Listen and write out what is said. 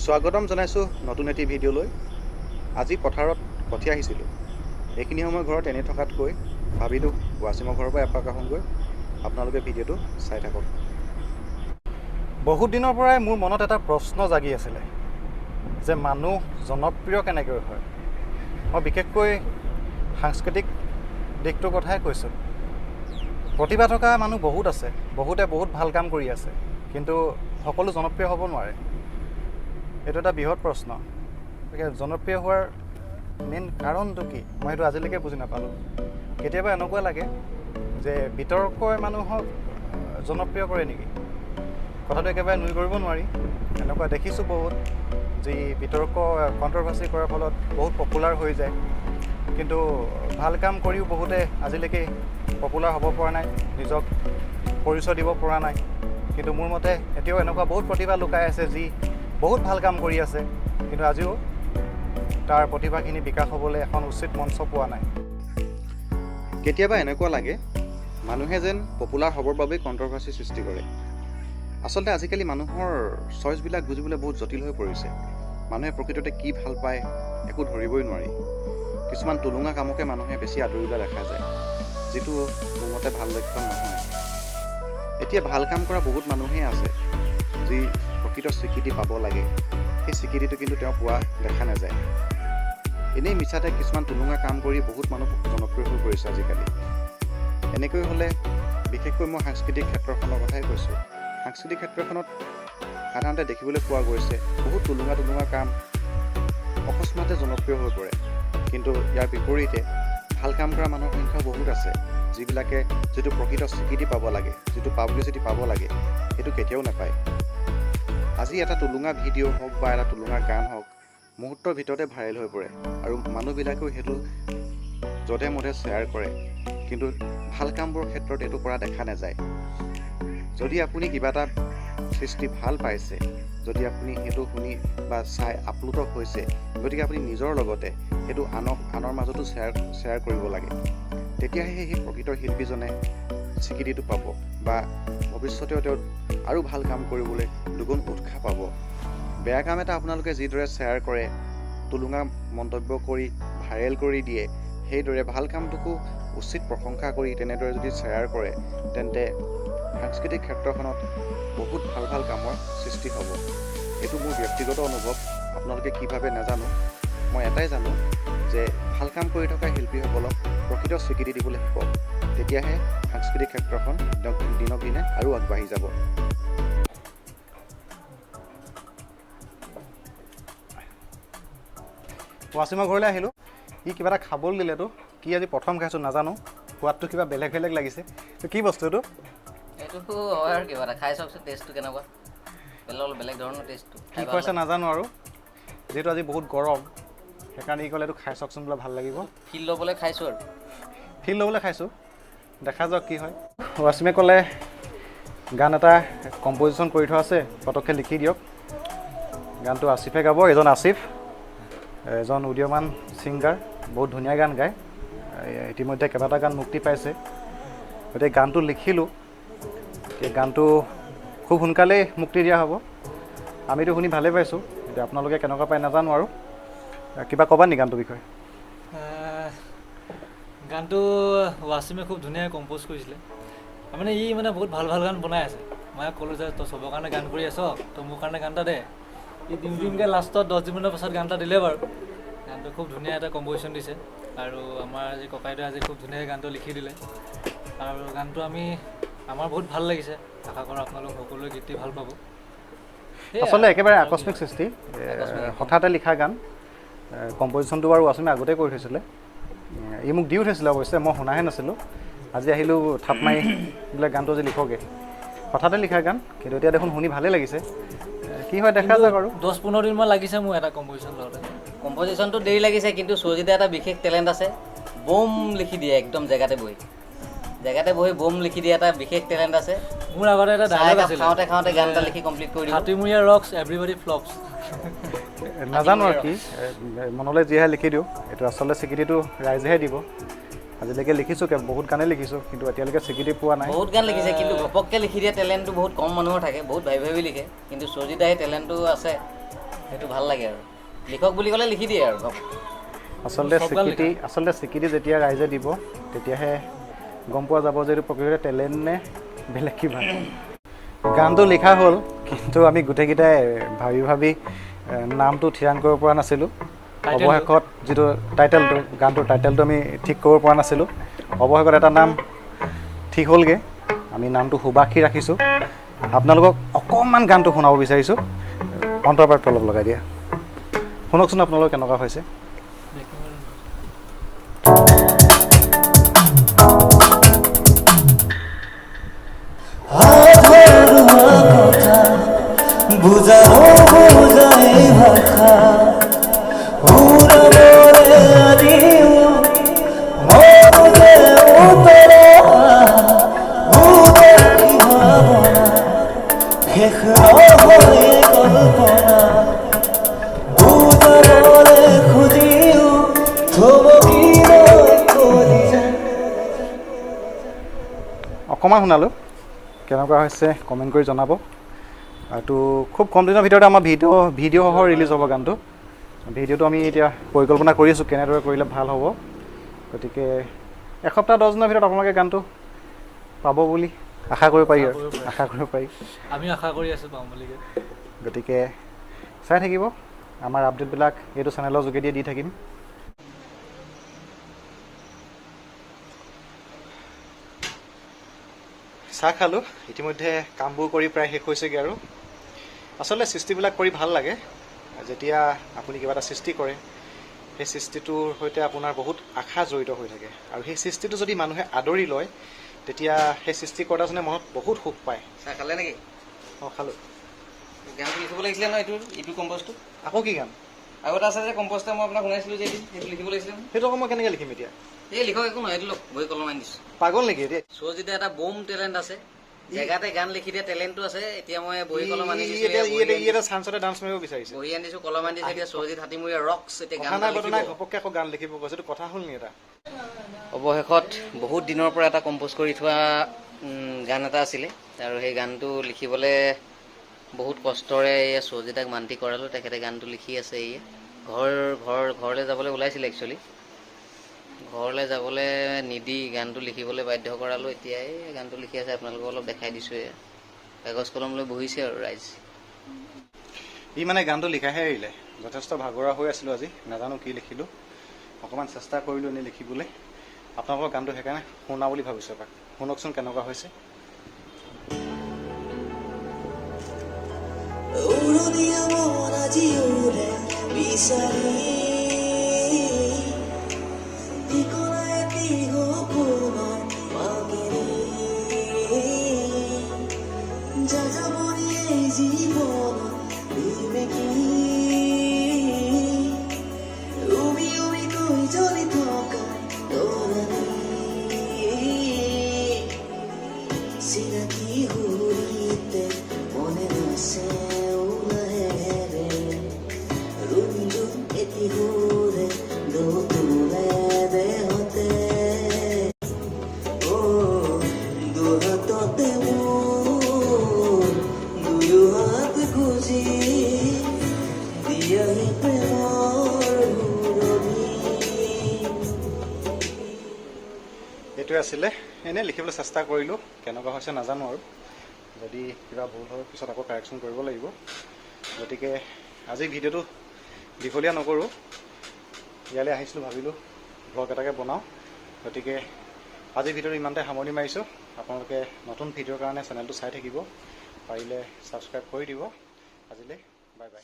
স্বাগতম জনাইছোঁ নতুন এটি ভিডিঅ'লৈ। আজি পথাৰত কঠীয়া সিঁচিলোঁ। এইখিনি সময় ঘৰত এনেই থকাতকৈ ভাবিলোঁ ৱাছিমৰ ঘৰৰ পৰা এপাক আহোঁগৈ। আপোনালোকে ভিডিঅ'টো চাই থাকক। বহুত দিনৰ পৰাই মোৰ মনত এটা প্ৰশ্ন জাগি আছিলে যে মানুহ জনপ্ৰিয় কেনেকৈ হয়। মই বিশেষকৈ সাংস্কৃতিক দিশটোৰ কথাই কৈছোঁ। প্ৰতিভা থকা মানুহ বহুত আছে, বহুতে বহুত ভাল কাম কৰি আছে, কিন্তু সকলো জনপ্ৰিয় হ'ব নোৱাৰে। এইটো এটা বৃহৎ প্ৰশ্ন। গতিকে জনপ্ৰিয় হোৱাৰ মেইন কাৰণটো কি, মই সেইটো আজিলৈকে বুজি নাপালোঁ। কেতিয়াবা এনেকুৱা লাগে যে বিতৰ্কই মানুহক জনপ্ৰিয় কৰে নেকি, কথাটো একেবাৰে নুই কৰিব নোৱাৰি। এনেকুৱা দেখিছোঁ বহুত, যি বিতৰ্ক কণ্ট্ৰভাৰ্চি কৰাৰ ফলত বহুত পপুলাৰ হৈ যায়, কিন্তু ভাল কাম কৰিও বহুতে আজিলৈকে পপুলাৰ হ'ব পৰা নাই, নিজক পৰিচয় দিব পৰা নাই। কিন্তু মোৰ মতে এতিয়াও এনেকুৱা বহুত প্ৰতিভা লুকাই আছে যি বহুত ভাল কাম কৰি আছে, কিন্তু আজিও তাৰ প্ৰতিভাখিনি বিকাশ হ'বলৈ এখন উচিত মঞ্চ পোৱা নাই। কেতিয়াবা এনেকুৱা লাগে মানুহে যেন পপুলাৰ হ'বৰ বাবেই কণ্ট্ৰভাৰ্চি সৃষ্টি কৰে। আচলতে আজিকালি মানুহৰ চইচবিলাক বুজিবলৈ বহুত জটিল হৈ পৰিছে। মানুহে প্ৰকৃততে কি ভাল পায় একো ধৰিবই নোৱাৰি। কিছুমান টুলুঙা কামকে মানুহে বেছি আদৰি লোৱা দেখা যায়, যিটো মোৰ মতে ভাল লক্ষণ নহয়। এতিয়া ভাল কাম কৰা বহুত মানুহেই আছে যি প্ৰকৃত স্বীকৃতি পাব লাগে, সেই স্বীকৃতিটো কিন্তু তেওঁ পোৱা দেখা নাযায়। এনেই মিছাতে কিছুমান টুলুঙা কাম কৰি বহুত মানুহ জনপ্ৰিয় হৈ পৰিছে আজিকালি। এনেকৈ হ'লে বিশেষকৈ মই সাংস্কৃতিক ক্ষেত্ৰখনৰ কথাই কৈছোঁ। সাংস্কৃতিক ক্ষেত্ৰখনত সাধাৰণতে দেখিবলৈ পোৱা গৈছে বহুত টুলুঙা টুলুঙা কাম অকস্মাতে জনপ্ৰিয় হৈ পৰে, কিন্তু ইয়াৰ বিপৰীতে ভাল কাম কৰা মানুহৰ সংখ্যাও বহুত আছে, যিবিলাকে যিটো প্ৰকৃত স্বীকৃতি পাব লাগে, যিটো পাব্লিচিটি পাব লাগে, সেইটো কেতিয়াও নাপায়। আজি এটা টুলুঙা ভিডিঅ' হওক বা এটা টুলুঙা গান হওক, মুহূৰ্তৰ ভিতৰতে ভাইৰেল হৈ পৰে আৰু মানুহবিলাকেও সেইটো যধে মধে শ্বেয়াৰ কৰে, কিন্তু ভাল কামবোৰৰ ক্ষেত্ৰত এইটো কৰা দেখা নাযায়। যদি আপুনি কিবা এটা সৃষ্টি ভাল পাইছে, যদি আপুনি সেইটো শুনি বা চাই আপ্লুত হৈছে, গতিকে আপুনি নিজৰ লগতে সেইটো আনৰ মাজতো শ্বেয়াৰ কৰিব লাগে। তেতিয়াহে সেই প্ৰকৃত শিল্পীজনে স্বীকৃতিটো পাব বা ভৱিষ্যতেও তেওঁ আৰু ভাল কাম কৰিবলৈ দুগুণ উৎসাহ পাব। বেয়া কাম এটা আপোনালোকে যিদৰে শ্বেয়াৰ কৰে, টুলুঙা মন্তব্য কৰি ভাইৰেল কৰি দিয়ে, সেইদৰে ভাল কামটোকো উচিত প্ৰশংসা কৰি তেনেদৰে যদি শ্বেয়াৰ কৰে, তেন্তে সাংস্কৃতিক ক্ষেত্ৰখনত বহুত ভাল ভাল কামৰ সৃষ্টি হ'ব। এইটো মোৰ ব্যক্তিগত অনুভৱ, আপোনালোকে কি ভাবে নাজানো। মই এটাই জানো যে ভাল কাম কৰি থকা শিল্পীসকলক প্ৰকৃত স্বীকৃতি দিবলৈ শিকক, তেতিয়াহে সাংস্কৃতিক ক্ষেত্ৰখন দিনক দিনে আৰু আগবাঢ়ি যাব। ৱাছিমৰ ঘৰলৈ আহিলোঁ, ই কিবা এটা খাবলৈ দিলেতো, কি আজি প্ৰথম খাইছোঁ নাজানো, সোৱাদটো কিবা বেলেগ বেলেগ লাগিছে। কি বস্তু এইটো? এইটো হয় আৰু কিবা এটা খাই চাওকচোন, টেষ্টটো কেনেকুৱা, বেলেগ অলপ বেলেগ ধৰণৰ টেষ্টটো। কি খুৱাইছে নাজানো আৰু, যিহেতু আজি বহুত গৰম, সেইকাৰণে ই ক'লে এইটো খাই চাওকচোন বোলে ভাল লাগিব। ফিল ল'বলৈ খাইছোঁ আৰু, ফিল ল'বলৈ খাইছোঁ, দেখা যাওক কি হয়। ৱাছিমে ক'লে গান এটা কম্প'জিশ্যন কৰি থোৱা আছে, পটককৈ লিখি দিয়ক। গানটো আছিফে গাব। এজন আছিফ, এজন উদীয়মান ছিংগাৰ, বহুত ধুনীয়া গান গায়, ইতিমধ্যে কেইবাটা গান মুক্তি পাইছে। গতিকে গানটো লিখিলোঁ, এতিয়া গানটো খুব সোনকালেই মুক্তি দিয়া হ'ব। আমিতো শুনি ভালেই পাইছোঁ, এতিয়া আপোনালোকে কেনেকুৱা পায় নাজানো আৰু। কিবা ক'বা নেকি গানটোৰ বিষয়ে? গানটো ৱাছিমে খুব ধুনীয়াকৈ কম্প'জ কৰিছিলে। মানে ই মানে বহুত ভাল ভাল গান বনাই আছে। মই ক'লোঁ যে তই চবৰ কাৰণে গান কৰি আছ, তই মোৰ কাৰণে গান এটা দে। ই দিম দিমকৈ লাষ্টত 10 দিনমানৰ পাছত গান এটা দিলে বাৰু। গানটো খুব ধুনীয়া এটা কম্প'জিশ্যন দিছে আৰু আমাৰ আজি ককাইদেৱে আজি খুব ধুনীয়াকৈ গানটো লিখি দিলে আৰু গানটো আমাৰ বহুত ভাল লাগিছে। আশা কৰোঁ আপোনালোক সকলোৱে গীতটি ভাল পাব। আচলতে একেবাৰে আকস্মিক সৃষ্টি, হঠাতে লিখা গান। কম্প'জিশ্যনটো বাৰু ৱাছিমে আগতেই কৰি থৈছিলে, ই মোক দিও থৈছিলে অৱশ্যে, মই শুনাহে নাছিলোঁ। আজি আহিলোঁ থাপ মাৰি বোলে গানটো আজি লিখকে, হঠাতে লিখা গান, কিন্তু এতিয়া দেখোন শুনি ভালেই লাগিছে। কি হয় দেখা যাওক আৰু। 10-15 দিনমান লাগিছে মোৰ এটা কম্প'জিশ্যন লওঁতে। কম্প'জিশ্যনটো দেৰি লাগিছে, কিন্তু সৌজিতে এটা বিশেষ টেলেণ্ট আছে, বম লিখি দিয়ে একদম জেগাতে বহি, জেগাতে বহি বম লিখি দিয়ে, এটা বিশেষ টেলেণ্ট আছে। মোৰ আগতে এটা ডায়লগ আছিল, খাওঁতে খাওঁতে গান এটা লিখি কমপ্লিট কৰি দিব। হাতীমূৰীয়া ৰক্স এভৰিবডি ফ্লপছ। নাজানো আৰু কি মনলৈ যিহে লিখি দিওঁ, এইটো আচলতে স্বীকৃতিটো ৰাইজেহে দিব। আজিলৈকে লিখিছোঁ, বহুত গানেই লিখিছোঁ, কিন্তু এতিয়ালৈকে স্বীকৃতি পোৱা নাই। বহুত গান লিখিছে, কিন্তু ঘপককৈ লিখি দিয়া টেলেণ্টটো বহুত কম মানুহৰ থাকে, বহুত ভাবি ভাবি লিখে, কিন্তু সৌজিত দাৰ টেলেণ্টটো আছে। সেইটো ভাল লাগে আৰু। লিখক বুলি ক'লে লিখি দিয়ে আৰু। আচলতে চব গান স্বীকৃতি, আচলতে স্বীকৃতি যেতিয়া ৰাইজে দিব তেতিয়াহে গম পোৱা যাব যে এইটো প্ৰকৃততে টেলেণ্ট নে বেলেগ কিবা। গানটো লিখা হ'ল, কিন্তু আমি গোটেইকেইটাই ভাবি ভাবি নামটো থিৰাং কৰিব পৰা নাছিলোঁ। টাইটেলটো? অৱশেষত যিটো টাইটেলটো, গানটোৰ টাইটেলটো আমি ঠিক কৰিব পৰা নাছিলোঁ। অৱশেষত এটা নাম ঠিক হ'লগৈ। আমি নামটো সুবাসী ৰাখিছোঁ। আপোনালোকক অকণমান গানটো শুনাব বিচাৰিছোঁ। অন্তৰ্পাতটো অলপ লগাই দিয়া, শুনকচোন আপোনালোকৰ কেনেকুৱা হৈছে। বুজানো বুজাই ভাষা উৰাবৰে আদিও মনতে উতৰা উদয়ী ভাৱনা শেষ নহয় কল্পনা বুজাবলে খুজিও থমকি ৰৈ কলিজা। অকণমান শুনালোঁ, কেনেকুৱা হৈছে কমেণ্ট কৰি জনাব। আৰু খুব কম দিনৰ ভিতৰতে আমাৰ ভিডিঅ'সহ ৰিলিজ হ'ব গানটো। ভিডিঅ'টো আমি এতিয়া পৰিকল্পনা কৰি আছোঁ কেনেদৰে কৰিলে ভাল হ'ব। গতিকে এসপ্তাহ 10 দিনৰ ভিতৰত আপোনালোকে গানটো পাব বুলি আশা কৰিব পাৰি আৰু। আশা কৰিব পাৰি, আমিও আশা কৰি আছোঁ পাম বুলি। গতিকে চাই থাকিব আমাৰ আপডেটবিলাক এইটো চেনেলৰ যোগেদিয়ে দি থাকিম। চাহ খালোঁ ইতিমধ্যে, কামবোৰ কৰি প্ৰায় শেষ হৈছেগৈ আৰু। আচলতে সৃষ্টিবিলাক কৰি ভাল লাগে। যেতিয়া আপুনি কিবা এটা সৃষ্টি কৰে, সেই সৃষ্টিটোৰ সৈতে আপোনাৰ বহুত আশা জড়িত হৈ থাকে, আৰু সেই সৃষ্টিটো যদি মানুহে আদৰি লয় তেতিয়া সেই সৃষ্টিকৰ্তাজনে মনত বহুত সুখ পায়। চাহ খালে নেকি? অঁ, খালোঁ। গানটো লিখিব লাগিছিলে নহয়, এইটো কম্প'জটো। আকৌ কি গান? আৰু এটা আছে যে কম্প'জটা মই আপোনাক শুনাইছিলোঁ যে এদিন, সেইটো লিখিব লাগিছিলে নহয়। সেইটো আকৌ মই কেনেকৈ লিখিম এতিয়া? এই লিখক, একো নহয়, এইটো লওক, বহি কলম আনি দিছোঁ। পাগল নেকি এতিয়া? সৌজিতে এটা বম টেলেণ্ট আছে, জেগাতে গান লিখি দিয়া টেলেণ্টটো আছে। এতিয়া মই বহী কলম আনি ই দিছোঁ, এতিয়া এয়া ই বহী এতিয়া ই আনি এটা চান্সতে ডান্স মাৰিব বিচাৰিছে। বহী আনি দিছোঁ, কলম আনি দিছোঁ। এতিয়া সৌজিত হাতীমূৰীয়া ৰক্স এতিয়া গান কথা এটা নাই বতৰা নাই, লিখিব। ঘপককৈ আকৌ গান লিখিব কৈছে, এইটো কথা হ'ল নি এটা? অৱশেষত বহুত দিনৰ পৰা এটা কম্প'জ কৰি থোৱা গান এটা আছিলে, আৰু সেই গানটো লিখিবলৈ বহুত কষ্টৰে এয়া সৌজিতাক মান্তি কৰালোঁ। তেখেতে গানটো লিখি আছে। এয়া ঘৰলৈ যাবলৈ ওলাইছিলে একচুৱেলি, ঘৰলৈ যাবলৈ নিদি গানটো লিখিবলৈ বাধ্য কৰালোঁ। এতিয়া এই গানটো লিখি আছে, আপোনালোকক অলপ দেখাই দিছোঁ। এয়া কাগজ কলম লৈ বহিছে আৰু ৰাইজ। ই মানে গানটো লিখাহে এৰিলে। যথেষ্ট ভাগৰুৱা হৈ আছিলোঁ আজি, নাজানো কি লিখিলোঁ, অকণমান চেষ্টা কৰিলোঁ এনেই লিখিবলৈ। আপোনালোকৰ গানটো সেইকাৰণে শুনা বুলি ভাবিছোঁ এপাক, শুনকচোন কেনেকুৱা হৈছে। উৰণীয়া মন আজি উৰে বিচাৰি ঠিকনা এটি সপোনৰ মাগেৰে যাযাবৰী এই জীৱনত ৰিমেকি উমি উমিকৈ জ্বলি থকা তৰাণী চিনাকি সুৰিতে মনে নাচে ওলাহেৰে ৰুমজুম এটি সুৰে দোতোলে দেহতে অ দুহাততে মোৰ দুয়ো হাত গুজি দিয়াহি প্ৰেমৰ সুৰভি। এইটোৱে আছিলে, এনেই লিখিবলৈ চেষ্টা কৰিলোঁ, কেনেকুৱা হৈছে নাজানো আৰু। যদি কিবা ভুল হয় পিছত আকৌ কাৰেকশ্যন কৰিব লাগিব। গতিকে আজি ভিডিঅ'টো দীঘলীয়া নকৰোঁ, ইয়ালৈ আহিছিলোঁ ভাবিলোঁ ভ্লগ এটাকে বনাওঁ। গতিকে আজি ভিডিঅ'টো ইমানতে সামৰণি মাৰিছোঁ। আপোনালোকে নতুন ভিডিঅ'ৰ কাৰণে চেনেলটো চাই থাকিব, পাৰিলে ছাবস্ক্ৰাইব কৰি দিব। আজিলৈ বাই বাই।